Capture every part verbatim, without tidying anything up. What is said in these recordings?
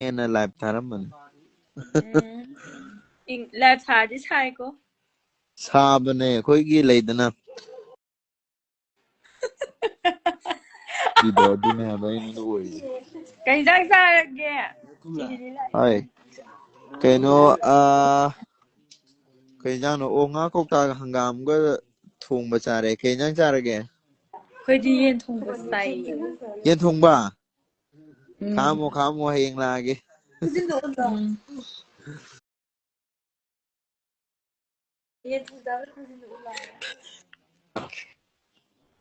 ꯍꯦꯟꯅ ꯂꯥꯏꯞ ꯊꯥꯔꯝꯕꯅꯤ꯫ ꯎꯝ꯫ ꯏꯪ- live ꯊꯥꯔꯗꯤ ꯁꯥꯏꯀꯣ꯫ ꯁꯥꯕꯅꯦ ꯑꯩꯈꯣꯏꯒꯤ ꯂꯩꯗꯅ꯫ ꯏꯗꯣ ꯑꯗꯨꯅꯦ ꯍꯥꯏꯕ ꯑꯩꯉꯣꯟꯗ ꯑꯣꯏꯔꯤꯁꯦ꯫ ꯀꯩ ꯏꯟꯖꯥꯡ ꯆꯥꯔꯒꯦ? ꯍꯣꯏ꯫ ꯀꯩꯅꯣ ꯑ ꯀꯩ ꯏꯟꯖꯥꯡꯅꯣ? ꯑꯣ, ꯉꯥ ꯀꯧꯇꯥꯒ ꯍꯪꯒꯥꯝꯒ ꯊꯣꯡꯕ ꯆꯥꯔꯦ꯫ ꯀꯩ ꯏꯟꯖꯥꯡ ꯆꯥꯔꯒꯦ? ꯑꯩꯈꯣꯏꯗꯤ ꯌꯦꯟ ꯊꯣꯡꯕ ꯆꯥꯏꯌꯦ꯫ ꯌꯦꯟ ꯊꯣꯡꯕ? ꯎꯝ꯫ ꯈꯥꯝꯃꯣ ꯈꯥꯝꯃꯣ, ꯍꯌꯦꯡ ꯂꯥꯛꯑꯒꯦ꯫ ꯎꯝ꯫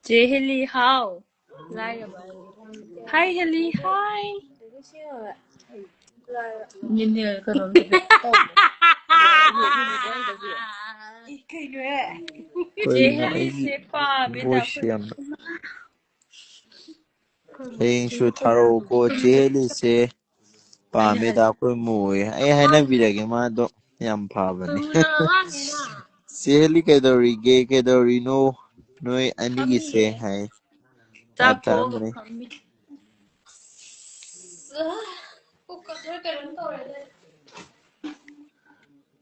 ꯆꯦ ꯍꯦꯂꯤ ꯍꯥꯎ꯫ ꯂꯥꯏꯔꯕ꯫ Hi ꯍꯦꯂꯤ ꯍꯥꯏ꯫ ꯅꯤꯅꯦ ꯀꯩꯅꯣꯝ ꯆꯦ ꯀꯩꯅꯣ ꯍꯦꯂꯤꯁꯦ ꯑꯩꯒꯤ ꯄꯥꯝꯃꯦ voice ꯇꯥꯛꯄꯗ꯫ ꯌꯥꯝꯅ ꯍꯌꯦꯡꯁꯨ ꯊꯥꯔꯛꯎꯀꯣ ꯆꯦ ꯍꯦꯂꯤꯁꯦ꯫ ꯄꯥꯝꯃꯦꯗ ꯑꯩꯈꯣꯏ ꯃꯣꯏ꯫ ꯑꯩ ꯍꯥꯏꯅꯕꯤꯔꯒꯦ, ꯃꯥꯗꯣ ꯌꯥꯝ ꯐꯕꯅꯦ꯫ ꯆꯦ ꯍꯦꯂꯤ ꯀꯩꯗꯧꯔꯤꯒꯦ? ꯀꯩꯗꯧꯔꯤꯅꯣ? ꯅꯣꯏ ꯑꯅꯤꯒꯤꯁꯦ ꯍꯥꯏ꯫ ꯆꯥꯛ ꯆꯥꯛ ꯇꯣꯛꯑꯒ ꯊꯥꯔꯝꯕꯅꯦ꯫ ꯐꯝꯃꯤ꯫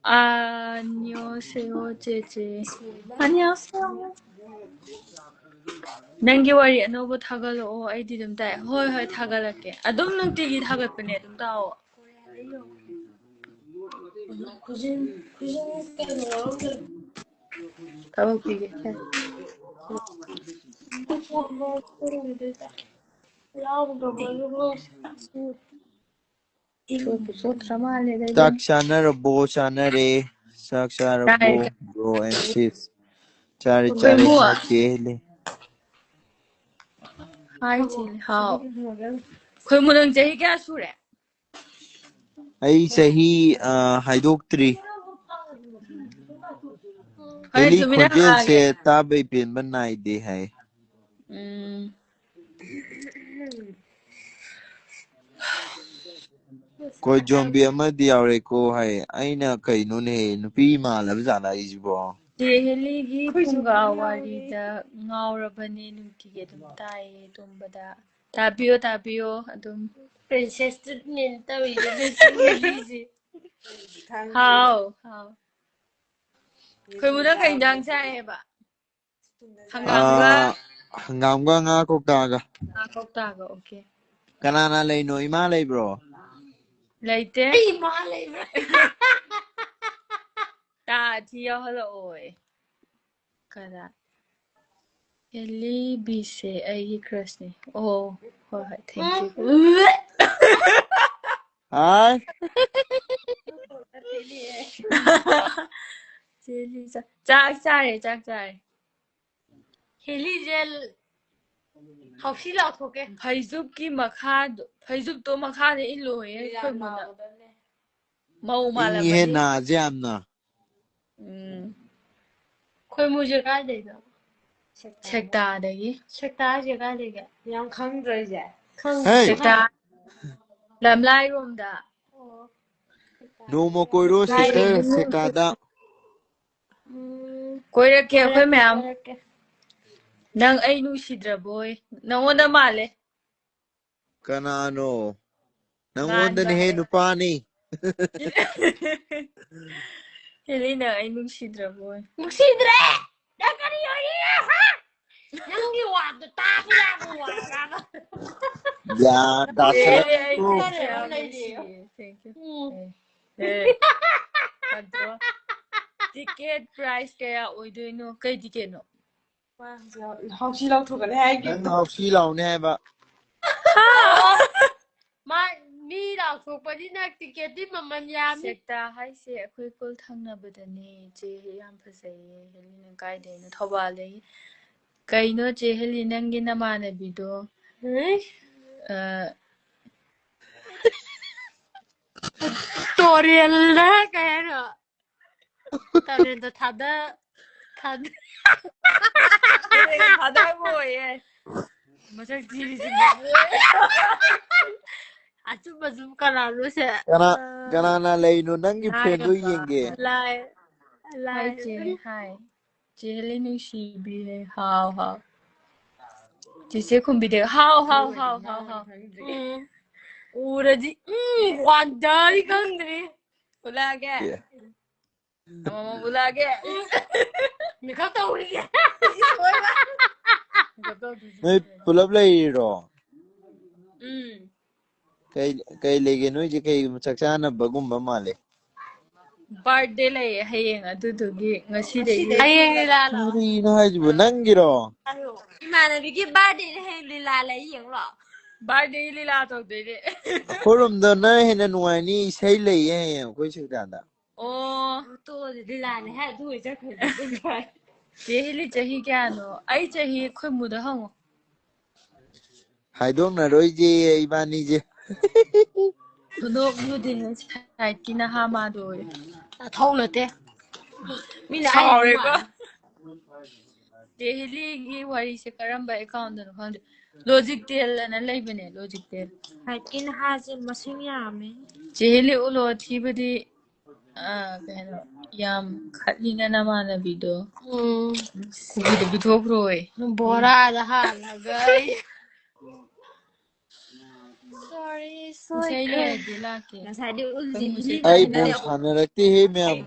안녕하세요 ꯆꯦꯆꯦ꯫ 안녕하세요꯫ ꯅꯪꯒꯤ ꯋꯥꯔꯤ ꯑꯅꯧꯕ ꯊꯥꯒꯠꯂꯛꯑꯣ, ꯑꯩꯗꯤ ꯑꯗꯨꯝ ꯇꯥꯏ꯫ ꯍꯣꯏ ꯍꯣꯏ, ꯊꯥꯒꯠꯂꯛꯀꯦ꯫ ꯑꯗꯨꯝ ꯅꯨꯡꯇꯤꯒꯤ ꯊꯥꯒꯠꯄꯅꯦ, ꯑꯗꯨꯝ ꯇꯥꯛꯑꯣ꯫ ꯊꯕꯛ ꯄꯤꯒꯦ꯫ ꯆꯣꯠꯄꯨ ꯆꯣꯠꯇ꯭ꯔ ꯃꯥꯜꯂꯦꯗ ꯆꯥꯛ ꯏꯕꯦꯝꯃ꯫ ꯆꯥꯅꯔꯕꯣ? ꯆꯥꯅꯔꯦ꯫ ꯆꯥꯛ ꯆꯥꯔꯕꯣ? ꯆꯥꯔꯦ꯫ Bro and sis꯫ ꯆꯥꯔꯦ, ꯆꯥꯔꯦ꯫ ꯈꯣꯏꯃꯨ꯫ Hi ꯆꯦ ꯍꯦꯂꯤ꯫ Hi ꯆꯦ ꯍꯦꯂꯤ ꯍꯥꯎ꯫ ꯈꯣꯏꯃꯨ, ꯅꯪ ꯆꯍꯤ ꯀꯌꯥ ꯁꯨꯔꯦ? ꯑꯩ ꯆꯍꯤ ꯑ, ꯍꯥꯏꯗꯣꯛꯇ꯭ꯔꯤ꯫ ꯍꯣꯔꯦꯟ ꯍꯦꯂꯤ ꯇꯨꯃꯤꯟꯅ ꯈꯣꯟꯖꯦꯜꯁꯦ ꯍꯪꯉꯛꯑꯒꯦ꯫ ꯇꯥꯕ ꯏꯄꯦꯟꯕ ꯅꯥꯏꯗꯦ ꯍꯥꯏ꯫ ꯎꯝ꯫ ꯀꯣꯏ ꯖꯣꯝꯕꯤ ꯑꯃꯗꯤ ꯌꯥꯎꯔꯦꯀꯣ ꯍꯥꯏ꯫ ꯑꯩꯅ ꯀꯩꯅꯣꯅꯦ, ꯅꯨꯄꯤ ꯃꯥꯜꯂꯕ ꯖꯥꯠꯂ ꯑꯩꯁꯤꯕꯣ? ꯆꯦ ꯍꯦꯂꯤꯒꯤ ꯐꯨꯡꯒꯥ ꯋꯥꯔꯤꯗ ꯉꯥꯎꯔꯕꯅꯦ, ꯅꯨꯡꯇꯤꯒꯤ ꯑꯗꯨꯝ ꯇꯥꯏꯌꯦ ꯇꯨꯝꯕꯗ꯫ ꯇꯥꯕꯤꯌꯣ, ꯇꯥꯕꯤꯌꯣ ꯑꯗꯨꯝ꯫ Princess treatment ꯇꯧꯔꯤꯁꯦ ꯍꯦꯂꯤꯁꯦ꯫ ꯍꯥꯎ ꯍꯥꯎ꯫ ꯑꯩꯈꯣꯏ ꯃꯨꯅ ꯀꯩ ꯏꯟꯖꯥꯡ ꯆꯥꯏꯌꯦꯕ? ꯍꯪꯒꯥꯝꯒ? ꯑꯥ, ꯍꯪꯒꯥꯝꯒ ꯉꯥ ꯀꯧꯇꯥꯒ꯫ ꯉꯥ ꯀꯧꯇꯥꯒ, okay꯫ ꯀꯅꯥꯅ ꯂꯩꯅꯣ? ꯏꯃꯥ ꯂꯩꯕ꯭ꯔꯣ? ꯂꯩꯇꯦ꯫ ꯑꯩ ꯏꯃꯥ ꯂꯩꯕ꯭ꯔꯥ? ꯇꯥ ꯊꯤ ꯌꯥꯎꯍꯜꯂꯛꯑꯣꯏ꯫ ꯀꯅꯥ? ꯑꯦꯂꯤ ꯕꯤꯁꯦ ꯑꯩꯒꯤ crushꯅꯤ꯫ ꯑꯣ, ꯍꯣꯏ ꯍꯣꯏ, thank you꯫ ꯍꯥꯏ꯫ ꯆꯦꯂꯤ ꯆꯥ-, ꯆꯥꯛ ꯆꯥꯔꯦ, ꯆꯥꯛ ꯆꯥꯔꯦ꯫ ꯍꯦꯂꯤꯁꯦ ꯍꯥꯎꯁꯤ ꯂꯥꯎꯊꯣꯛꯀꯦ꯫ ꯐꯩꯖꯨꯞꯀꯤ ꯃꯈꯥꯗꯣ, ꯐꯩꯖꯨꯞꯇꯣ ꯃꯈꯥꯗ ꯏꯜꯂꯣꯌꯦ ꯑꯩꯈꯣꯏ ꯃꯨꯅ꯫ ꯃꯧ ꯏꯪꯉꯤꯍꯦ ꯃꯥꯜꯂꯕꯅꯤ꯫ ꯅꯥꯁꯦ ꯌꯥꯝꯅ꯫ ꯎꯝ꯫ ꯑꯩꯈꯣꯏ ꯃꯨꯁꯦ ꯀꯥꯏꯗꯩꯅꯣ? ꯁꯦꯛꯇꯥꯗꯒꯤ꯫ ꯁꯦꯛꯇꯥ ꯍꯥꯏꯁꯦ ꯀꯥꯏꯗꯒꯤ? ꯌꯥꯝ ꯈꯪꯗ꯭ꯔꯣ ꯑꯩꯁꯦ? ꯈꯪꯗꯦ꯫ ꯍꯦ! ꯁꯦꯛꯇꯥ ꯂꯝꯂꯥꯏꯔꯣꯝꯗ꯫ ꯑꯣ꯫ ꯅꯣꯡꯃ ꯀꯣꯏꯔꯣ ꯂꯥꯏꯔꯩ sister ꯏꯃꯨꯡ꯫ ꯁꯦꯛꯇꯥꯗ꯫ ꯎꯝ꯫ ꯀꯣꯏꯔꯛꯀꯦ ꯑꯩꯈꯣꯏ ꯀꯣꯏꯔꯛꯀꯦ, ꯃꯌꯥꯝ꯫ ꯀꯣꯏꯔꯛꯀꯦ꯫ ꯅꯪ ꯑꯩ ꯅꯨꯡꯁꯤꯗ꯭ꯔꯕꯣꯏ? ꯅꯪꯉꯣꯟꯗ ꯃꯥꯜꯂꯦ꯫ ꯀꯅꯥꯅꯣ? ꯅꯪꯉꯣꯟꯗꯅꯦꯍꯦ ꯃꯥꯟꯕ꯫ ꯅꯨꯄꯥꯅꯤ꯫ ꯍꯦꯂꯤꯅ ꯑꯩ ꯅꯨꯡꯁꯤꯗ꯭ꯔꯕꯣꯏ? ꯅꯨꯡꯁꯤꯗ꯭ꯔꯦ! ꯅꯪ ꯀꯔꯤ ꯑꯣꯏꯔꯤꯅꯣ, ꯍꯥ? ꯅꯪꯒꯤ ꯋꯥꯗꯣ ꯇꯥꯕ ꯌꯥꯕ ꯋꯥꯔꯕ? ꯌꯥ, ꯗꯥꯁꯜꯂꯛ-, ꯑꯦ, ꯑꯩ ꯑꯣ꯫ ꯌꯥꯝ ꯅꯨꯡꯁꯤꯌꯦ꯫ Thank you꯫ Um. A, A, control. Ticket price ꯀꯌꯥ ꯑꯣꯏꯗꯣꯏꯅꯣ? ꯀꯩ ticketꯅꯣ? ꯍꯥꯎꯁꯤ ꯂꯥꯎꯊꯣꯛꯀꯅꯤ ꯍꯥꯏꯒꯦ꯫ ꯅꯪ ꯍꯥꯎꯁꯤ ꯂꯥꯎꯅꯤ ꯍꯥꯏꯕ꯫ ꯃꯥ ꯃꯤ ꯂꯥꯎꯊꯣꯛꯄꯅꯤꯅ ticketꯇꯤ ꯃꯃꯜ ꯌꯥꯝꯃꯤ꯫ ꯁꯦꯛꯇꯥ ꯍꯥꯏꯁꯦ ꯑꯩꯈꯣꯏ ꯈꯨꯜ ꯊꯪꯅꯕꯗꯅꯦ꯫ ꯏꯆꯦ ꯌꯥꯝ ꯐꯖꯩꯌꯦ꯫ ꯍꯦꯂꯤꯅ ꯀꯥꯏꯗꯩꯅꯣ? ꯊꯧꯕꯥꯜꯗꯒꯤ꯫ ꯀꯩꯅꯣ ꯆꯦ ꯍꯦꯂꯤ ꯅꯪꯒꯤ ꯅꯃꯥꯟꯅꯕꯤꯗꯣ? ꯎꯝ? ꯑ, ꯇꯣꯔꯦꯜꯗ ꯀꯩ ꯍꯥꯏꯅꯣ? ꯇꯨꯔꯦꯜꯗ ꯊꯥꯗ-, ꯊꯥꯗ-, ꯇꯨꯔꯦꯜꯗ ꯊꯥꯗꯕ ꯑꯣꯏꯌꯦ꯫ ꯃꯁꯛ ꯊꯤꯔꯤꯁꯤꯡꯗꯣ꯫ ꯑꯆꯨꯝ ꯑꯆꯨꯝ ꯀꯅꯥꯅꯣꯁꯦ? ꯀꯅꯥ, ꯑ, ꯀꯅꯥꯅ ꯂꯩꯅꯣ? ꯅꯪꯒꯤ ꯂꯥꯏ friendꯗꯣ ꯀꯝꯕ? ꯌꯦꯡꯒꯦ꯫ ꯂꯥꯏ, ꯂꯥꯏ꯫ ꯍꯥꯏ ꯆꯦ, ꯍꯥꯏ꯫ ꯆꯦ ꯍꯦꯂꯤ ꯅꯨꯡꯁꯤꯕꯤꯔꯦ꯫ ꯍꯥꯎ, ꯍꯥꯎ꯫ ꯆꯦꯆꯦ ꯈꯨꯝꯕꯤꯗꯦ꯫ ꯍꯥꯎ, ꯍꯥꯎ, ꯍꯥꯎ, ꯍꯥꯎ, ꯍꯥꯎ꯫ ꯎꯝ꯫ ꯎꯔꯗꯤ ꯎꯝ ꯋꯥꯟꯗꯔꯤ ꯈꯪꯗ꯭ꯔꯤ꯫ ꯎꯂꯥꯒꯦ꯫ ꯑꯦ꯫ ꯑꯃꯃꯝ ꯎꯂꯥꯒꯦ꯫ ꯃꯤꯈꯛ ꯇꯧꯔꯤꯒꯦ꯫ ꯅꯣꯏ ꯄꯨꯂꯞ ꯂꯩꯔꯤꯔꯣ? ꯎꯝ꯫ ꯀꯩ ꯀꯩ ꯂꯩꯒꯦ ꯅꯣꯏꯁꯦ? ꯀꯩ ꯆꯥꯛ ꯆꯥꯅꯕꯒꯨꯝꯕ ꯃꯥꯜꯂꯦ꯫ ꯕꯥꯔꯗꯦ ꯂꯩꯌꯦ ꯍꯌꯦꯡ, ꯑꯗꯨꯗꯨꯒꯤ ꯉꯁꯤꯗꯒꯤ꯫ ꯍꯌꯦꯡ ꯂꯤꯂꯥ ꯂꯣ? ꯀꯔꯤꯅꯣ ꯍꯥꯏꯁꯤꯕꯣ? ꯅꯪꯒꯤꯔꯣ? ꯏꯃꯥꯟꯅꯕꯤꯒꯤ ꯕꯥꯔꯗꯦꯅꯦ, ꯍꯌꯦꯡ ꯂꯤꯂꯥ ꯂꯩ, ꯌꯦꯡꯂꯣ? ꯕꯥꯔꯗꯦ ꯂꯤꯂꯥ ꯇꯧꯗꯣꯏꯅꯦ꯫ ꯑꯩꯈꯣꯏꯔꯣꯝꯗꯅ ꯍꯦꯟꯅ ꯅꯨꯡꯉꯥꯏꯅꯤ, ꯏꯁꯩ ꯂꯩꯌꯦ ꯍꯌꯦꯡ ꯑꯩꯈꯣꯏ ꯁꯤꯗꯥꯟꯗ꯫ ꯑꯣ꯫ ꯇꯣꯛꯑꯣ, ꯂꯤꯂꯥꯅꯦ ꯍꯥꯏ, ꯑꯗꯨ ꯑꯣꯏ ꯆꯠꯈ꯭ꯔꯗꯤ ꯑꯗꯨꯝ ꯐꯔꯦ꯫ ꯆꯦ ꯍꯤꯂꯤ ꯆꯍꯤ ꯀꯌꯥꯅꯣ? ꯑꯩ ꯆꯍꯤ ꯑꯩꯈꯣꯏ ꯃꯨꯗ ꯍꯪꯉꯣ꯫ ꯍꯥꯏꯗꯣꯛꯅꯔꯣꯏꯁꯦ ꯏꯕꯥꯅꯤꯁꯦ꯫ ꯈꯨꯗꯣꯞ ꯂꯨꯗꯤꯅꯦ ꯁꯥꯏꯠꯀꯤ ꯅꯍꯥ ꯃꯥꯗꯣ ꯑꯣꯏ꯫ ꯊꯧ ꯅꯠꯇꯦ꯫ ꯃꯤꯅ ꯁꯥꯎꯔꯦꯀꯣ꯫ ꯆꯦ ꯍꯤꯂꯤꯒꯤ ꯋꯥꯔꯤꯁꯦ ꯀꯔꯝꯕ ꯑꯦꯀꯥꯎꯟꯗꯅꯣ ꯈꯪꯗꯦ꯫ ꯂꯣꯖꯤꯛ ꯇꯦꯜ ꯑꯅ ꯂꯩꯕꯅꯦ, ꯂꯣꯖꯤꯛ ꯇꯦꯜ꯫ ꯁꯥꯏꯠꯀꯤ ꯅꯍꯥꯁꯦ ꯃꯁꯤꯡ ꯌꯥꯝꯃꯦ꯫ ꯆꯦ ꯍꯤꯂꯤ ꯎꯂꯣ ꯊꯤꯕꯗꯤ ꯑ, ꯀꯩꯅꯣ, ꯌꯥꯝ ꯈꯠꯂꯤꯅ ꯅꯃꯥꯟꯅꯕꯤꯗꯣ꯫ ꯎꯝ꯫ ꯀꯨꯀꯤꯗꯣ ꯄꯤꯊꯣꯛꯈ꯭ꯔꯣꯌꯦ꯫ ꯕꯣꯔꯥꯗ ꯍꯥꯜꯂꯒ ꯑꯩ꯫ Sorry, ꯏꯁꯩ ꯁꯣꯏꯈ꯭ꯔꯦ꯫ ꯂꯩꯔꯗꯤ ꯂꯥꯛꯀꯦ꯫ ꯉꯁꯥꯏꯗꯤ ꯎꯜꯗꯤ ꯑꯩꯈꯣꯏ ꯃꯨꯁꯦ ꯏꯜꯂꯤꯕ ꯑꯩ ꯑꯩꯅ ꯕꯣꯜ ꯁꯥꯟꯅꯔꯛꯇꯦꯍꯦ ꯃꯌꯥꯝ꯫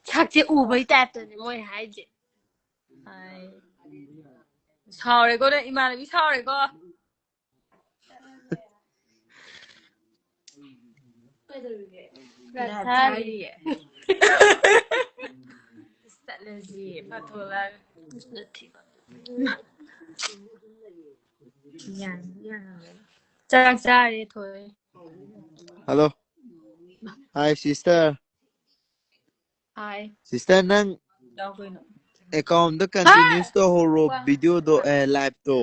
ꯁꯛꯁꯦ ꯎꯕꯩ ꯇꯥꯏꯞꯇꯅꯦ ꯃꯣꯏ ꯍꯥꯏꯁꯦ꯫ ꯍꯥꯏ꯫ ꯁꯥꯎꯔꯦꯀꯣ ꯅꯪ ꯏꯃꯥꯟꯅꯕꯤ, ꯁꯥꯎꯔꯦꯀꯣ꯫ ꯀꯩꯗꯧꯔꯤꯒꯦ? ꯂꯥꯏꯞ ꯊꯥꯔꯤꯌꯦ꯫ ꯆꯠꯂꯁꯤ ꯐꯥꯊꯣꯛꯂꯒ꯫ ꯌꯥꯅꯤ, ꯌꯥꯅꯤ꯫ ꯆꯥꯛ ꯆꯥꯔꯦ ꯊꯣꯏ꯫ Hello. Hi sister. Hi. Sister, ꯅꯪ ꯂꯥꯎ ꯀꯩꯅꯣ꯫ Account ꯗ continuous ꯇꯧꯍꯧꯔꯣ video ꯗꯣ, ꯑꯦ, live ꯇꯣ꯫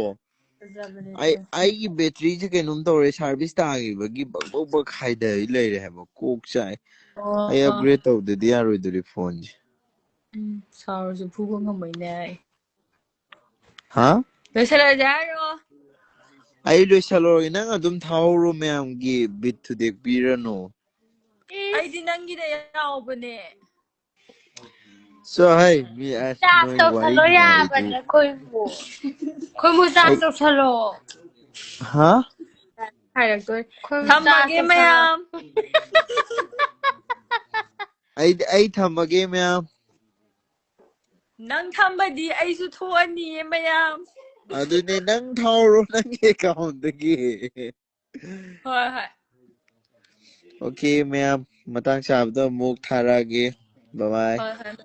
ꯐꯖꯕꯅꯦ ꯑꯩ ꯑꯗꯣ꯫ ꯑꯩꯒꯤ battery ꯁꯦ ꯀꯩꯅꯣꯝ ꯇꯧꯔꯦ, service ꯇꯥꯈꯤꯕꯒꯤ ꯕꯛ ꯕꯛ ꯕꯛ ꯍꯥꯏꯗ ꯂꯩꯔꯦ ꯍꯥꯏꯕ, ꯀꯣꯛ ꯆꯥꯛꯑꯦ꯫ ꯑꯩ ꯑꯣ꯫ Upgrade ꯇꯧꯗꯗꯤ ꯌꯥꯔꯣꯏꯗꯣꯔꯤ phone ꯁꯦ꯫ ꯎꯝ, ꯁꯥꯎꯔꯁꯨ ꯐꯨꯕ ꯉꯝꯃꯣꯏꯅꯦ ꯑꯩ꯫ ꯍꯥ? ꯂꯣꯏꯁꯜꯂꯁꯦ ꯍꯥꯏꯔꯣ? ꯑꯩ ꯂꯣꯏꯁꯜꯂꯔꯣꯏꯒꯦ, ꯅꯪ ꯑꯗꯨꯝ ꯊꯥꯍꯧꯔꯣ, ꯃꯌꯥꯝꯒꯤ ꯕꯤꯠ ꯊꯨꯗꯦꯛꯄꯤꯔꯅꯨ꯫ ꯑꯩꯗꯤ ꯅꯪꯒꯤꯗ ꯌꯥꯎꯕꯅꯦ꯫ ꯆꯣ ꯍꯩ, ꯃꯤ ꯑꯁ, ꯆꯥꯛ ꯅꯣꯏ ꯋꯥꯔꯤ ꯇꯧꯁꯜꯂꯣ ꯅꯨꯡꯉꯥꯏꯔꯤꯗꯨ꯫ ꯌꯥꯕꯅꯦ ꯑꯩꯈꯣꯏꯕꯨ꯫ ꯑꯩꯈꯣꯏꯕꯨ ꯆꯥꯛ ꯑꯩ ꯇꯧꯁꯜꯂꯣ꯫ ꯍꯥ? ꯍꯥꯏꯔꯛꯇꯣꯏ꯫ ꯑꯩꯈꯣꯏ ꯊꯝꯃꯒꯦ ꯆꯥꯛ ꯃꯌꯥꯝ꯫ ꯑꯩ ꯑꯩ ꯊꯝꯃꯒꯦ ꯃꯌꯥꯝ꯫ ꯅꯪ ꯊꯝꯃꯗꯤ ꯑꯩꯁꯨ ꯊꯣꯛꯑꯅꯤꯌꯦ ꯃꯌꯥꯝ꯫ ꯑꯗꯨꯅꯦ, ꯅꯪ ꯊꯥꯎꯔꯣ ꯅꯪꯒꯤ ꯑꯦꯀꯥꯎꯟꯗꯒꯤ꯫ ꯍꯣꯏ ꯍꯣꯏ꯫ ꯑꯣꯀꯦ ꯃꯌꯥꯝ, ꯃꯇꯥꯡ ꯆꯥꯕꯗ ꯑꯃꯨꯛ ꯊꯥꯔꯛꯑꯒꯦ꯫ ꯕꯥꯏ ꯕꯥꯏ꯫ ꯍꯣꯏ ꯍꯣꯏ꯫